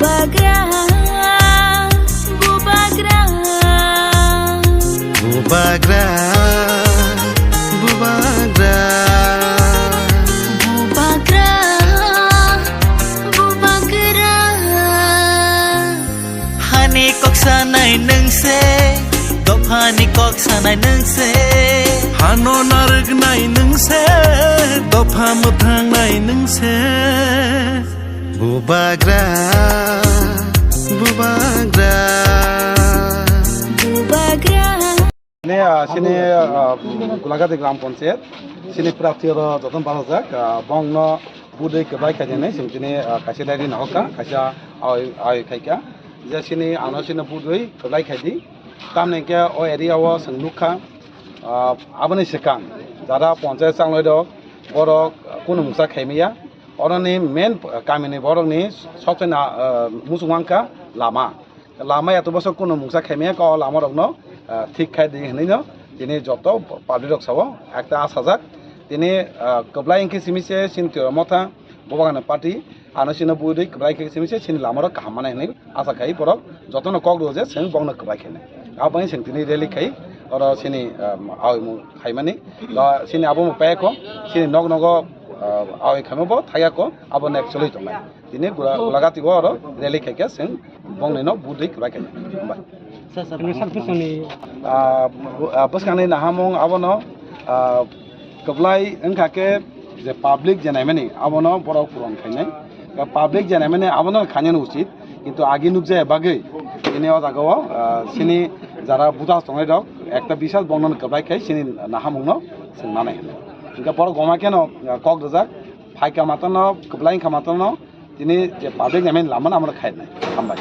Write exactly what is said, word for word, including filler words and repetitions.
Bubagra, bubagra. Bubagra, bubagra. Bubagra, bubagra. Hani kok sanai nung se, dophani kok sanai nung se. Hano narwknai nung se, dopha mwthangnai nung se. Bubagra, bubagra. Bubagra. Sini, ah, sini, ah, Gulagati Gram Panchayat, sini prarthi oro joton barajak, ah, bongno budui kwbai khaijani, sini, ah, kaisa diary nahokha, kaisa awi, awi khaikha, je sini ano sini budui kwbai khaidi, tamni khe o area o chwng nukha, ah, aboni swkang jara panchayat changlai rok, borok kunu mungsa khaimaya, oroni main kamini borokni sokchai na, ah, muchung wngkha lama. Lama ya to bosok kunu mungsa khaimaya kha o lama rokno, ah, thik khai di hinwi no tini joto public rok sao ekta asajak. Tini, ah, kwblai wngkhe simi se sini Tipra Motha Bubagra Party ano sino budui kwblai wngkhe simi se sini lama rok kaham manai hinwi asa khai borok jotono kok rw je chwng bokno kwblai khainai. Aboni chwng tini rally khai oro sini, ah, awi mung khaimani. Ba sini abo mo payakho, sini nok nogo, ah, awi khaimo bo thayakho, abo nek choli tongnai. Tini Gula-, Gulagati o oro rally khaikhe chwng bongni no budui kwbai khainai. Hambai. Sir, sir, sir, sir, sir. Ah, bu-, ah, bwskangni nahamung abono, ah, kwblai wngkha khe je public je naimani abono borok puron khainai. Ka public je naimani abono khainani usit, kintu agi nukjaya bagwi tini o jaga o, ah, sini jara butas tongnai rok ekta bisal bongno kwblai khai sini nahamung no chwng nanai hinwi. Hingke borok goma kheno, ah, kok rijak, phaikha matano, kwblai wngkha matano, tini je public naimani lama no amoro khainai. Hambai.